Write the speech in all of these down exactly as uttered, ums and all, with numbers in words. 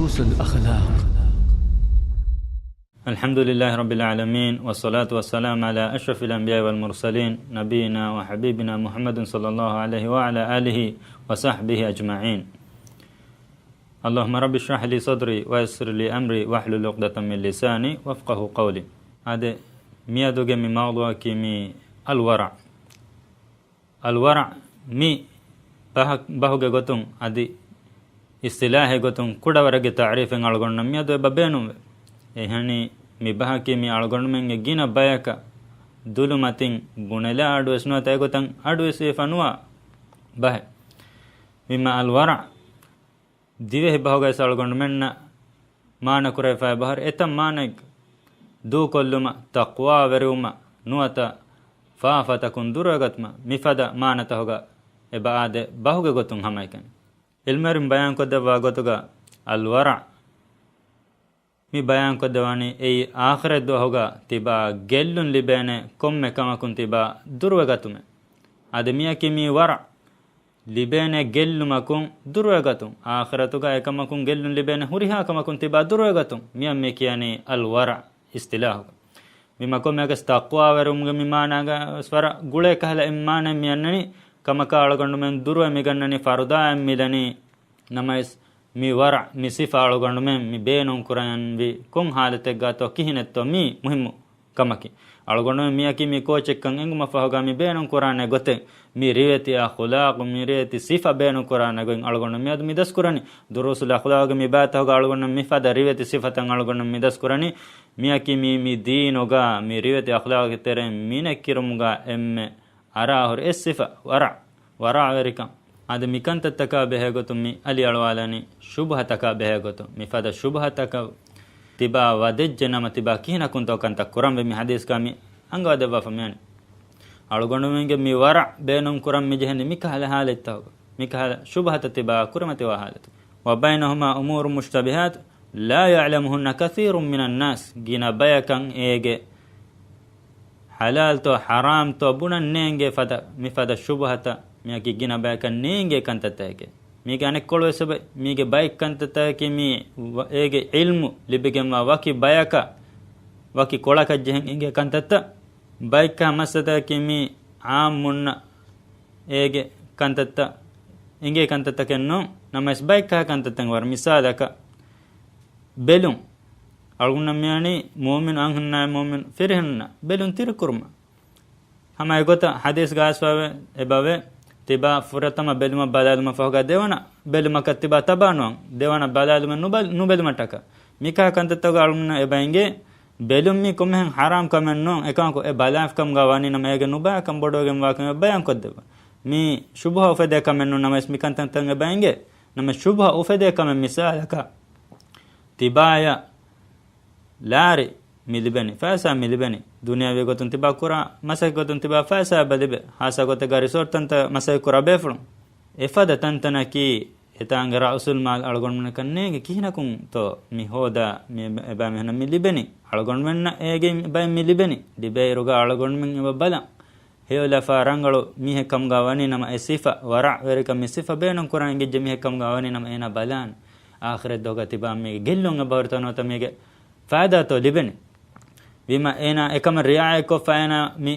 الأخلاق. الحمد لله رب العالمين، والصلاة والسلام على أشرف الأنبياء والمرسلين، نبينا وحبيبنا محمد صلى الله عليه وعلى آله وصحبه أجمعين. اللهم رب اشرح لي صدري ويسر لي أمري واحلل عقدة من لساني يفقهوا قولي. އާދެ، މިއަދުގެ މި މައުޟޫޢަކީ މި އަލްވަރަޢު. އަލްވަރަޢު މި ބަހަ-، ބަހުގެ ގޮތުން އަދި އިޞްޠިލާޙީ ގޮތުން ކުޑަވަރެއްގެ ތަޢުރީފެއް އަޅުގަނޑުމެން މިއަދު އެބަ ބޭނުންވޭ. އެހެނީ، މި ބަހަކީ މި އަޅުގަނޑުމެންގެ ގިނަ ބަޔަކަށް ދުލުމަތިން ބުނެލާ އަޑުވެސް ނުވަތަ އެގޮތަށް އަޑުވެސް ވެފަ ނުވާ ބަހެއް. ވީމާ އަލްވަރަޢު ދިވެހި ބަހުގައި އަޅުގަނޑުމެންނަށް މާނަ ކުރެވިފައި ބަހަރު އެތައް މާނައެއް ދޫކޮށްލުމަށް، ތަޤްވާވެރިވުމަށް، ނުވަތަ ފާފަތަކުން ދުރުވެގަތުމަށް، މިފަދަ މާނަތަކުގަ އެބަ އާދެ ބަހުގެ ގޮތުން ހަމައެކަނި. ޢިލްމުވެރިން ބަޔާންކޮށްދެއްވާ ގޮތުގަ އަލްވަރަޢު މި ބަޔާންކޮށްދެއްވަނީ އެއީ އާޚިރަތް ދުވަހުގަ ތިބާ ގެއްލުން ލިބޭނެ ކޮންމެ ކަމަކުން ތިބާ ދުރުވެގަތުމެއް. އަދި މިއަކީ މީ ވަރަޢު ލިބޭނެ ގެއްލުމަކުން ދުރުވެގަތުން، އާޚިރަތުގަ އެކަމަކުން ގެއްލުން ލިބޭނެ ހުރިހާ ކަމަކުން ތިބާ ދުރުވެގަތުން، މިއަށް މި ކިޔަނީ އަލްވަރަޢު އިޞްޠިލާޙުގަ. ވީމާ ކޮންމެއަކަސް ތަޤްވާވެރިވުމުގެ މި މާނާގަ ވަރަށް ގުޅޭ ކަހަލަ އެއް މާނައެއް މި އަންނަނީ، ކަމަކާ އަޅުގަނޑުމެން ދުރުވެ މިގަންނަނީ ފަރުދާއެއް މިލަނީ، ނަމަވެސް މި ވަރަޢު، މި ސިފަ އަޅުގަނޑުމެން މި ބޭނުން ކުރަންވީ ކޮން ޙާލަތެއްގަތޯ ކިހިނެއްތޯ މީ މުހިއްމު ކަމަކީ. އަޅުގަނޑުމެން މިއަކީ މި ކޯޗެއްކަން އެނގުމަށް ފަހުގަ މި ބޭނުން ކުރާނެ ގޮތެއް، މި ރިވެތި އަޚުލާޤު، މި ރިވެތި ސިފަ ބޭނުން ކުރާނެ ގޮތް އަޅުގަނޑު މިއަދު މި ދަސްކުރަނީ. ދުރޫސުލް އަޚްލާޤުގެ މި ބައިތަކުގަ އަޅުގަނޑު މިފަދަ ރިވެތި ސިފަތައް އަޅުގަނޑު މި ދަސްކުރަނީ. މިއަކީ މި، މި ދީނުގަ މި ރިވެތި އަޚްލާޤުގެ ތެރެއިން މިނެއްކިރުމުގަ އެންމެ އަރާހުރި އެއް ސިފަ، ވަރަޢު، ވަރަޢުވެރިކަން. އަދި މިކަންތައްތަކާ ބެހޭގޮތުން މި އަލިއަޅުވާލަނީ ޝުބުހަތަކާ ބެހޭގޮތުން. މިފަދަ ޝުބުހަތަކަށް ތިބާ ވަދެއްޖެ ނަމަ، ތިބާ ކިހިނަކުންތޯ ކަންތައް ކުރަންވީ؟ މި ޙަދީޘްގަ މި އަންގަވަދެއްވާފަ މިވަނީ. އަޅުގަނޑުމެންގެ މި ވަރަޢު ބޭނުން ކުރަން މިޖެހެނީ މިކަހަލަ ޙާލަތްތަކުގަ. މިކަހަލަ ޝުބުހަތައް ތިބާ ކުރިމަތިވާ ޙާލަތު. وبينهما أمور مشتبهات لا يعلمهن كثير من الناس. ގިނަ ބަޔަކަށް އޭގެ ޙަލާލްތޯ ޙަރާމްތޯ ބުނަން ނޭނގޭ ފަދަ، މިފަދަ ޝުބުހަތައް މިއަކީ ގިނަ ބަޔަކަށް ނޭނގޭ ކަންތައްތަކެކޭ. މީގެ އަނެއްކޮޅު ވެސް އެބަ، މީގެ ބައެއް ކަންތައްތަކަކީ މީ ވަ-، އޭގެ ޢިލްމު ލިބިގެންވާ ވަކި ބަޔަކަށް، ވަކި ކޮޅަކަށް ޖެހެން އެނގޭ ކަންތައްތައް. ބައެއްކާ މައްސަލަތަކަކީ މީ ޢާއްމުންނަށް އޭގެ ކަންތައްތައް އެނގޭ ކަންތައްތަކެއް ނޫން. ނަމަވެސް ބައެއްކާ ކަންތައްތައް ވަރަށް މިސާލަކަށް ބެލުން. އަޅުގަނޑަށް މިވަނީ މުއުމިނު އަންހެންނާއި މުއުމިނު ފިރިހެނުންނަށް ބެލުން ތިރިކުރުމަށް. ހަމަ އެގޮތަށް ޙަދީޘްގަ އައިސްފަވޭ، އެބަވޭ، ތިބާ ފުރަތަމަ ބެލުމަށް ބަލާލުމަށް ފަހުގަ ދެވަނަ ބެލުމަކަށް ތިބާ ތަބާ ނުވަން، ދެވަނަ ބަލާލުމެއް ނުބަލް-، ނުބެލުމަށްޓަކާ. މިކަހަލަ ކަންތައްތަކުގަ އަޅުގަނޑަށް އެބަ އެނގޭ، ބެލުން މީ ކޮންމެހެން ޙަރާމް ކަމެއް ނޫން، އެކަމަކު އެ ބަލާފިކަމުގަ ވަނީ ނަމަ އޭގެ ނުބައިކަން ބޮޑުވެގެންވާކަމެއް ބަޔާންކޮށްދެއްވާ. މީ ޝުބުހަ އުފެދޭ ކަމެއް ނޫން، ނަމަވެސް މިކަންތައްތައް އެބަ އެނގޭ. ނަމަ ޝުބުހަ އުފެދޭ ކަމެއް މިސާލަކަށް ތިބާޔަށް ލާރި މި ލިބެނީ، ފައިސާ މި ލިބެނީ، ދުނިޔަވީ ގޮތުން ތިބާ ކުރާ މަސައްކަތް ގޮތުން ތިބާ ފައިސާ އެބަ ލިބޭ، ހާއްސަ ގޮތެއްގަ ރިސޯޓްތަންތައް މަސައްކަތް ކުރާ ބޭފުޅުން. އެފަދަ ތަންތަނަކީ އެތާނގެ ރައުސުލް މާލް އަޅުގަނޑުމެންނަކަށް ނޭނގެ ކިހިނަކުންތޯ މި ހޯދާ މި އެބައިމީހުންނަށް މި ލިބެނީ، އަޅުގަނޑުމެންނަށް އޭގެ ބައެއް މި ލިބެނީ، ލިބޭއިރުގަ އަޅުގަނޑުމެން އެބަ ބަލަން. ހެޔޮލަފާ ރަނގަޅު މީހެއް ކަމުގަ ވަނީ ނަމަ އެ ސިފަ، ވަރަޢުވެރިކަން މި ސިފަ ބޭނުން ކުރަން އެނގިއްޖެ މީހެއް ކަމުގަ ވަނީ ނަމަ އޭނާ ބަލާން. އާޚިރަތް ދުވަހުގަ ތިބާ މީގެ ގެއްލުން އެބަހުރިތޯ ނުވަތަ މީގެ ފައިދާތޯ ލިބެނީ. ވީމަ އޭނާ އެކަމަށް ރިޢާޔަތްކޮށްފަ އޭނާ މި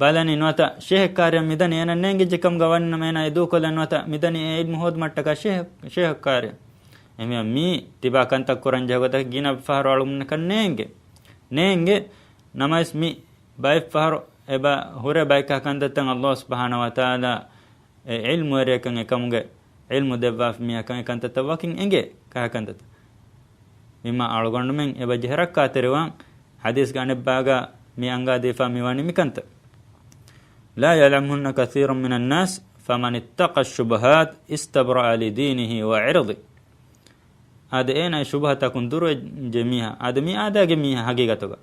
ބަލަނީ ނުވަތަ ޝޭހެއް ކާރިއަށް މިދަނީ އޭނަ ނޭނގިއްޖެ ކަމުގަ ވަނީ ނަމަ އޭނާ އެ ދޫކޮށްލަން ނުވަތަ މިދަނީ އެ ޢިލްމު ހޯދުމަށްޓަކާ ޝޭހެއް، ޝޭހެއް ކާރިއަށް. އެހެންވީމަ މީ ތިބާ ކަންތައް ކުރަން ޖެހޭ ގޮތަކީ ގިނަ ފަހަރު އަޅުގަނޑަކަށް ނޭނގެ، ނޭނގެ. ނަމަވެސް މި ބައެއް ފަހަރު އެބަ ހުރޭ ބައެއްކާ ކަންތައްތައް ﷲ ސުބްޙާނަހޫ ވަތަޢާލާ އެ ޢިލްމުވެރިޔަކަށް އެކަމުގެ ޢިލްމު ދެއްވާފަ މީހަކަށް އެ ކަންތައްތައް ވަކިން އެނގޭ ކަހަލަ ކަންތައްތައް. ވީމާ އަޅުގަނޑުމެން އެބަ ޖެހި ރައްކާތެރިވާން ޙަދީޘްގެ އަނެއްބައިގަ މި އަންގާދީފަ މިވަނީ މިކަންތައް. لا يعلمهن كثير من الناس فمن اتقى الشبهات استبرأ لدينه وعرضه. އާދެ، އޭނާ ޝުބުހަތަކުން ދުރުވެއްޖެ މީހާ، އާދެ، މި އާދައިގެ މީހާ ހަގީގަތުގަ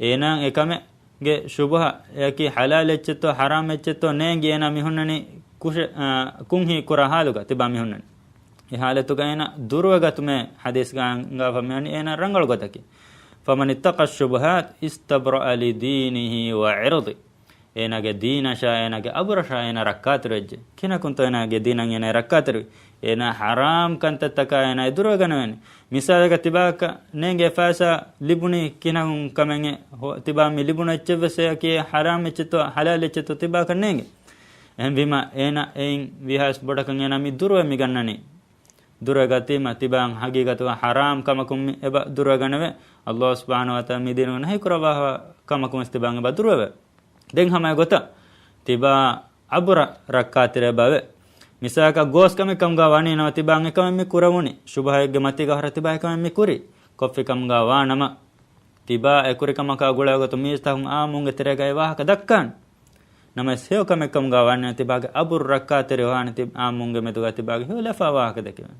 އޭނާ އެކަމެއް ގެ ޝުބުހަ އެއަކީ ޙަލާލް އެއްޗެއްތޯ ޙަރާމް އެއްޗެއްތޯ ނޭނގި އޭނާ މި ހުންނަނީ ކުށެ-، އާ، ކުންހީ ކުރާ ޙާލުގަ ތިބާ މި ހުންނަނީ. އެ ޙާލަތުގަ އޭނާ ދުރުވެގަތުމޭ ޙަދީޘްގަ އަންގާފަ މިވަނީ އޭނާ ރަނގަޅު ގޮތަކީ. فمن اتقى الشبهات استبرأ لدينه وعرضه. އޭނާގެ ދީނަށާ، އޭނާގެ އަބުރަށާ އޭނާ ރައްކާތެރިވެއްޖެ. ކިހިނަކުންތޯ އޭނާގެ ދީނަށް އޭނާ ރައްކާތެރިވެ؟ އޭނާ ޙަރާމް ކަންތައްތަކާ އޭނާ ދުރުވެގަނެވެނީ. މިސާލަކަށް ތިބާކަށް ނޭނގެ ފައިސާ ލިބުނީ ކިހިނަކުން ކަމެއް އެ ހޯ-، ތިބާ މި ލިބުނު އެއްޗެއްވެސް އެއަކީ ޙަރާމް އެއްޗެއްތޯ، ޙަލާލް އެއްޗެއްތޯ ތިބާކަށް ނޭނގެ. އެހެންވީމަ އޭނާ އެއިން ވީހާވެސް ބޮޑަކަށް އޭނާ މި ދުރުވެ މި ގަންނަނީ. ދުރުވެގަތީމަ ތިބާ ހަގީގަތުގަ ޙަރާމް ކަމަކުން މި އެބަ ދުރުވެގަނެވެ. ﷲ ސުބްޙާނަހޫ ވަތަޢާލާ މި ދީނުގަ ނަހީކުރައްވާފަ ކަމަކުން ވެސް ތިބާ އެބަ ދުރުވެވެ. ދެން ހަމަ އެގޮތަށް ތިބާ އަބުރަށް ރައްކާތެރި އެބަވޭ. މިސާލަކަށް ގޯސް ކަމެއް ކަމުގަ ވަނީ ނަމަ ތިބާ އެކަމެއް މި ކުރެވުނީ. ޝުބުހައެއްގެ މަތީގަ ހަރަ ތިބާ އެކަމެއް މި ކުރީ. ކޮފި ކަމުގަ ވާ ނަމަ ތިބާ އެކުރި ކަމަކާ ގުޅޭ ގޮތުން މީސްތަކުން އާއްމުންގެ ތެރޭގައި ވާހަކަ ދައްކާނެ. ނަމަވެސް ހެޔޮ ކަމެއް ކަމުގަ ވަނީ ތިބާގެ އަބުރު ރައްކާތެރި ވާނެ ތި-، އާއްމުންގެ މެދުގަ ތިބާގެ ހެޔޮ ލަފާ ވާހަކަ ދެކެވެން.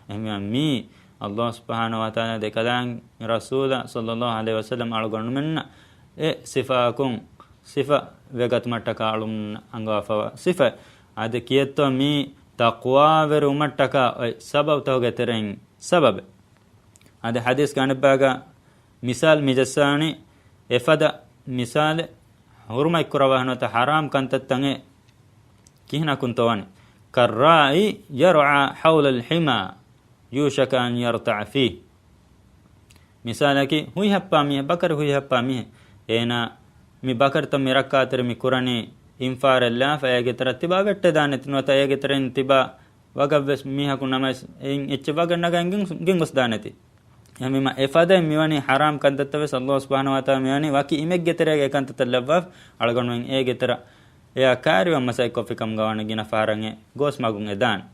އެހެންވީމަ މީ ﷲ ސުބްޙާނަހޫ ވަތަޢާލާ ދެކަލާނގެ ރަސޫލާ ޞައްލައްލާހު ޢަލައިހި ވަސައްލަމް އަޅުގަނޑުމެންނަށް އެ ސިފައަކުން ސިފަ ވެގަތުމަށްޓަކާ އަޅުން އަންގަވާފަވާ ސިފަ. އަދި ކިއެއްތޯ މީ ތަޤްވާވެރިވުމަށްޓަކާ އޮތް ސަބަބުތަކުގެ ތެރެއިން ސަބަބެއް. އަދި ޙަދީޘްގެ އަނެއްބައިގަ މިސާލު މި ޖައްސާނީ، އެފަދަ މިސާލެއް ޙުރުމަތްކުރައްވާ ނުވަތަ ޙަރާމް ކަންތައްތައް އެ ކިހިނަކުންތޯ ވަނީ؟ كالراعي يرعى حول الحمى يوشك أن يرتع فيه. މިސާލަކީ ހުއިހައްޕާ މީހެއް، ބަކަރި ހުއިހައްޕާ މީހެއް. އޭނާ މި ބަކަރިތައް މި ރައްކާތެރި މި ކުރަނީ އިންފާރެއް ލާފަ އޭގެ ތެރަށް ތިބާ ވެއްޓެދާނެތި ނުވަތަ އޭގެ ތެރެއިން ތިބާ ވަގަށްވެސް މީހަކު ނަމަވެސް އެއިން އެއްޗެއް ވަގަށް ނަގައިން ގެން-، ގެންގޮސްދާނެތި. އެހެންވީމަ އެފަދައިން މިވަނީ ޙަރާމް ކަންތައްތައް ވެސް ﷲ ސުބްޙާނަހޫ ވަތަޢާލާ މިވަނީ ވަކި އިމެއްގެ ތެރޭގައި ކަންތައްތައް ލައްވާފަ އަޅުގަނޑުމެން އޭގެ ތެރަށް އެއާ ކާރިވާން މަސައްކަތްކޮށްފި ކަމުގަ ވަނީ ގިނަ ފަހަރަށް އެ ގޯސް މަގުން އެދާނެ.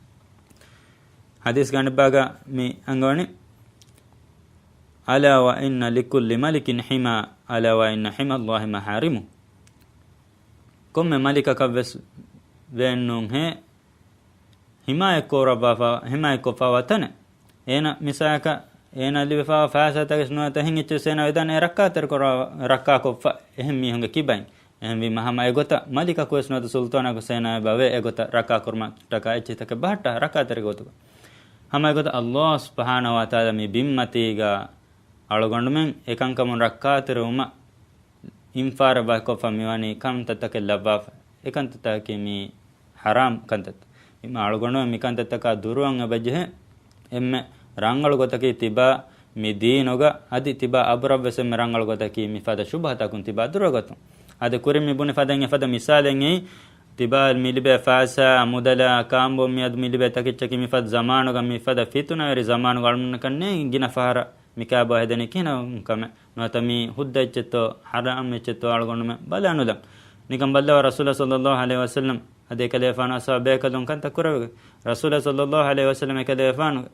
ޙަދީޘްގެ އަނެއްބައިގަ މި އަންގަވަނީ، ألا وإن لكل ملك حمى، ألا وإن حمى الله محارمه. ކޮންމެ މަލިކަކަށްވެސް ވޭންނޫންހޭ ހިމާޔަތްކުރައްވާފަ، ހިމާޔަތްކޮށްފަވާ ތަނެއް. އޭނަ މިސާލަކަށް އޭނަ ލިބިފަވާ ފައިސާތަކެއް ނުވަތަ އެހެން އެއްޗެއް އޭނަ ވެދާނެ ރައްކާތެރިކުރާ، ރައްކާކޮށްފަ އެހެން މީހުންގެ ކިބައިން. އެހެންވީމަ ހަމަ އެގޮތަށް މަލިކަކުވެސް ނުވަތަ ސުލްޠާނަކު ސޭނާ އެބަވޭ އެގޮތަށް ރައްކާކުރުމަށްޓަކާ އެއްޗެތަކެއް ބަހައްޓާ ރައްކާތެރި ގޮތުގަ. ހަމަ އެގޮތަށް ﷲ ސުބްޙާނަހޫ ވަތަޢާލާ މި ބިންމަތީގަ އަޅުގަނޑުމެން އެކަންކަމުން ރައްކާތެރިވުމަށް އިންފާރަށް ވަކިކޮށްފަ މިވަނީ ކަންތައްތަކެއް ލައްވާފަ. އެކަންތައްތަކަކީ މީ ޙަރާމް ކަންތައްތައް. އިމާ އަޅުގަނޑުމެން މިކަންތައްތަކާ ދުރުވަން އެބަޖެހޭ. އެންމެ ރަނގަޅު ގޮތަކީ ތިބާ މި ދީނުގަ އަދި ތިބާ އަބުރަށްވެސް އެންމެ ރަނގަޅު ގޮތަކީ މިފަދަ ޝުބުހަތަކުން ތިބާ ދުރުވެގަތުން. އަދި ކުރިން މި ބުނި ފަދައިން އެފަދަ މިސާލެއް އެއީ، ތިބާ މި ލިބޭ ފައިސާ، މުދަލާ، ކާނބޯ މިއަދު މި ލިބޭ ތަކެއްޗަކީ މިފަދަ ޒަމާނުގަ މިފަދަ ފިތުނަވެރި ޒަމާނުގަ އަޅުގަނޑަކަށް ނޭނގި ގިނަ ފަހަރަށް މި ކާބޯ ހެދެނީ ކިހިނެއް ކަމެއް. ނުވަތަ މީ ހުއްދަ އެއްޗެއްތޯ، ޙަރާމް އެއްޗެއްތޯ އަޅުގަނޑުމެން ބަލާނުލަން. ނިކަން ބައްލަވާ ރަސޫލާ ޞައްލައްލާހު ޢަލައިހި ވަސައްލަމް އަދި އެކަލޭފާނު އަސްޙާބު ބޭކަލުން ކަންތައް ކުރެވިގެން. ރަސޫލާ ޞައްލައްލާހު ޢަލައިހި ވަސައްލަމް އެކަލޭފާނުގެ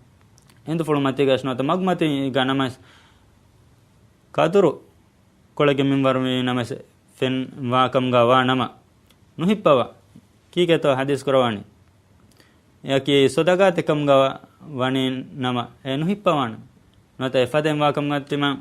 އެނދުފުޅު މަތީގަ ނުވަތަ މަގުމަތީގަ ނަމަވެސް ކަދުރު ކޮޅެއްގެ މިންވަރު ވީ ނަމަވެސް ފެން ވާކަމުގަ ވާ ނަމަ ނުހިއްޕަވާ. ކީކޭތޯ ޙަދީޘް ކުރަވާނީ؟ އެއަކީ ޞަދަޤާތެއް ކަމުގަ ވަނީ ނަމަ އެ ނުހިއްޕަވާނެ. ނުވަތަ އެފަދައިން ވާކަމުގަ ތިމަން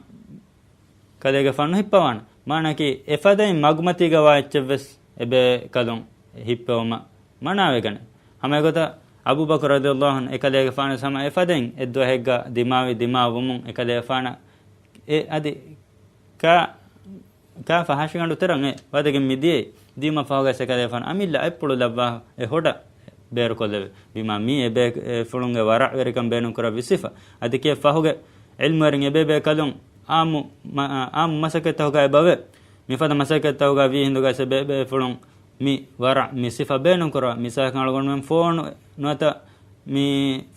ކަލޭގެފާނު ނުހިއްޕަވާނެ. މާނައަކީ އެފަދައިން މަގުމަތީގަ ވާ އެއްޗެއްވެސް އެބޭކަލުން ހިއްޕެވުމަށް މަނާވެގަނެ. ހަމަ އެގޮތަށް އަބޫބަކުރު ރަޟިޔައްލާހު ޢަންހު އެކަލޭގެފާނުވެސް ހަމަ އެފަދައިން އެއްދުވަހެއްގަ ދިމާވި ދިމާވުމުން އެކަލޭގެފާނަށް އެ އަދި ކާ ކާ ފަހަށިގަނޑު ތެރަށް އެ ވަދެގެން މި ދިޔައީ. ދިޔުމަށް ފަހުގަ އެކަލޭގެފާނު އަމިއްލަ އަތްޕުޅު ލައްވާ އެ ހޮޑަށް ބޭރުކޮށްލެވޭ. ވީމާ މީ އެބޭފުޅުންގެ ވަރަޢުވެރިކަން ބޭނުންކުރެއްވި ސިފަ. އަދި ކިޔެއް ފަހުގެ ޢިލްމުވެރިން އެބޭބޭކަލުން އާއްމު މަ-، އާއްމު މަސައްކަތްތަކުގަ އެބަވޭ. މިފަދަ މަސައްކަތްތަކުގަ ވީ ހިނދުގަ އެބޭބޭފުޅުން މި ވަރަ، މި ސިފަ ބޭނުންކުރާ. މިސާލަކަށް އަޅުގަނޑުމެން ފޯނު ނުވަތަ މި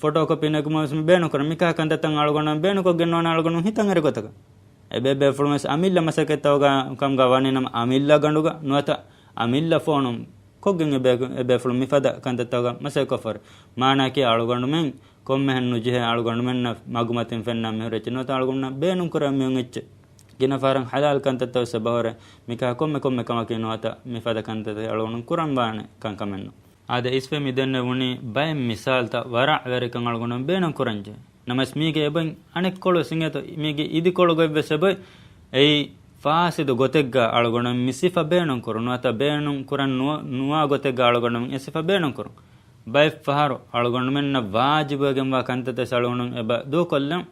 ފޮޓޯ ކޮޕީ ނެގުމަށް ވެސް މި ބޭނުންކުރާ. މިކަހަ ކަންތައްތައް އަޅުގަނޑުމެން ބޭނުންކޮށްގެން ނޯންނާ އަޅުގަނޑު ހިތަށް އެރި ގޮތަކަށް. އެބޭބޭފުޅުން ވެސް އަމިއްލަ މަސައްކަތްތަކުގަ ކަމުގަ ވަނީ ނަމަ އަމިއްލަ ގަނޑުގަ ނުވަތަ އަމިއްލަ ފޯނުން ކޮށްގެން އެބޭ-، އެބޭފުޅުން މިފަދަ ކަންތައްތަކުގަ މަސައްކަތްކޮށްފަ ހުރި. މާނައަކީ އަޅުގަނޑުމެން ކޮންމެހެން ނުޖެހޭ އަޅުގަނޑުމެންނަށް މަގުމަތިން ފެންނަ މިހުރި އެއްޗެއް ނުވަތަ އަޅުގަނޑުމެންނަށް ބޭނުންކުރާ މިއޮތް އެއްޗެއް. ގިނަ ފަހަރަށް ޙަލާލް ކަންތައްތައް ވެސް އެބަހުރޭ. މިކަހަ ކޮންމެ ކޮންމެ ކަމަކީ ނުވަތަ މިފަދަ ކަންތައްތައް އަޅުގަނޑު ކުރަން ވާނެ ކަންކަމެއްނު. އާދެ، އިސްވެ މި ދެންނެވުނީ ބައެއް މިސާލްތައް ވަރަޢުވެރިކަން އަޅުގަނޑު ބޭނުން ކުރަންޖެހޭ. ނަމަވެސް މީގެ އެބައިން އަނެއްކޮޅު ވެސް އިނގޭތޯ، މީގެ އިދިކޮޅު ގޮތްވެސް އެބައި. އެއީ ފާސިދު ގޮތެއްގަ އަޅުގަނޑު މި ސިފަ ބޭނުން ކުރުން ނުވަތަ ބޭނުން ކުރަން ނުވަ-، ނުވާ ގޮތެއްގަ އަޅުގަނޑު އެ ސިފަ ބޭނުން ކުރުން. ބައެއް ފަހަރު އަޅުގަނޑުމެންނަށް ވާޖިބުވެގެންވާ ކަންތައްތައް ވެސް އަޅުގަނޑު އެބަ ދޫކޮށްލަން.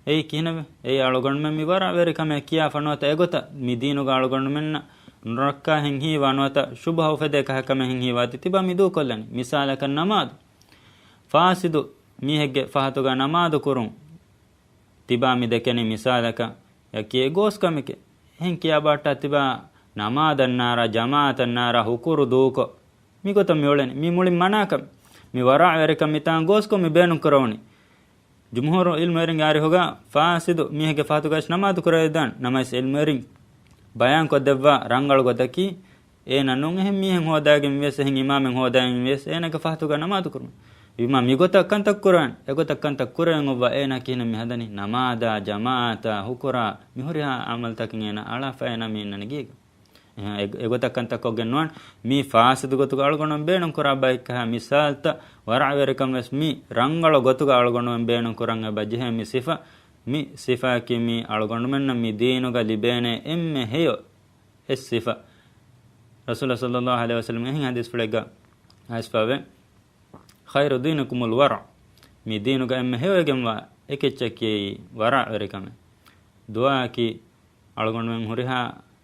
އެއީ ކިހިނެއްވެ؟ އެއީ އަޅުގަނޑުމެން މި ވަރަޢުވެރިކަމެއް ކިޔާފަ ނުވަތަ އެގޮތަށް މި ދީނުގަ އަޅުގަނޑުމެންނަށް ނުރައްކާ ހެން ހީވާ ނުވަތަ ޝުބުހަ އުފެދޭ ކަހަލަ ކަމެއް ހެން ހީވާތީ ތިބާ މި ދޫކޮށްލަނީ. މިސާލަކަށް ނަމާދު. ފާސިދު މީހެއްގެ ފަހަތުގަ ނަމާދު ކުރުން ތިބާ މި ދެކެނީ މިސާލަކަށް ޔަކީ އެ ގޯސް ކަމެކޭ. އެހެން ކިޔާ ބާއްޓާ ތިބާ ނަމާދަށް ނާރާ، ޖަމާޢަތަށް ނާރާ، ހުކުރު ދޫކޮށް، މިގޮތަށް މި އުޅެނީ. މީ މުޅިން މަނާ ކަމެއް. މި ވަރަޢުވެރިކަން މިތާން ގޯސްކޮށް މި ބޭނުން ކުރެވުނީ. ޖުމްހޫރު ޢިލްމުވެރިންގެ އަރިހުގަ ފާސިދު މީހެއްގެ ފަހަތުގައި ނަމާދު ކުރެވިދާނެ. ނަމަވެސް ޢިލްމުވެރިން ބަޔާންކޮށްދެއްވާ ރަނގަޅު ގޮތަކީ، އޭނަ ނޫން އެހެން މީހެއް ހޯދާގެން ވިޔަސް، އެހެން އިމާމެއް ހޯދާގެން ވިޔަސް، އޭނަގެ ފަހަތުގަ ނަމާދު ކުރުން. ވީމާ މިގޮތަށް ކަންތައް ކުރަން، އެގޮތަށް ކަންތައް ކުރެވެން އޮއްވާ އޭނާ ކިހިނެއް މި ހަދަނީ؟ ނަމާދާ، ޖަމާޢަތާ، ހުކުރާ، މި ހުރިހާ ޢަމަލުތަކެއް އޭނާ އަޅާފަ އޭނާ މި އިންނަނީ ގޭގަ. އެ-، އެ-، އެގޮތަށް ކަންތައް ކޮށްގެން ނުވާން. މީ ފާސިދު ގޮތުގަ އަޅުގަނޑުމެން ބޭނުން ކުރާ ބައެއްކަހަ މިސާލްތައް ވަރަޢުވެރިކަން ވެސް މީ ރަނގަޅު ގޮތުގަ އަޅުގަނޑުމެން ބޭނުން ކުރަން އެބަ ޖެހޭ މި ސިފަ. މި ސިފައަކީ މީ އަޅުގަނޑުމެންނަށް މި ދީނުގަ ލިބޭނެ އެންމެ ހެޔޮ އެއް ސިފަ. ރަސޫލާ ޞައްލައްލާހު ޢަލައިހި ވަސައްލަމް އެހެން ޙަދީޘްފުޅެއްގަ އައިސްފަވޭ، "خير دينكم الورع." މި ދީނުގަ އެންމެ ހެޔޮވެގެންވާ އެކެއްޗަކީ ވަރަޢުވެރިކަމެއް. ދުޢާއަކީ އަޅުގަނޑުމެން ހުރިހާ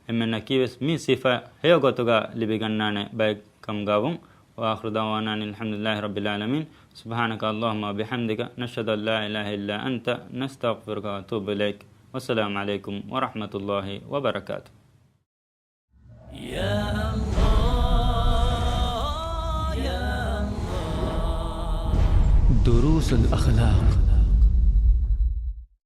އެންމެންނަކީވެސް މި ސިފަ ހެޔޮ ގޮތުގަ ލިބިގަންނާނެ ބައެއް ކަމުގަވުން. وآخر دعوانا أن الحمد لله رب العالمين. سبحانك اللهم وبحمدك، نشهد أن لا إله إلا أنت، نستغفرك ونتوب إليك. والسلام عليكم ورحمة الله وبركاته. يا الله، يا الله. دروس الأخلاق.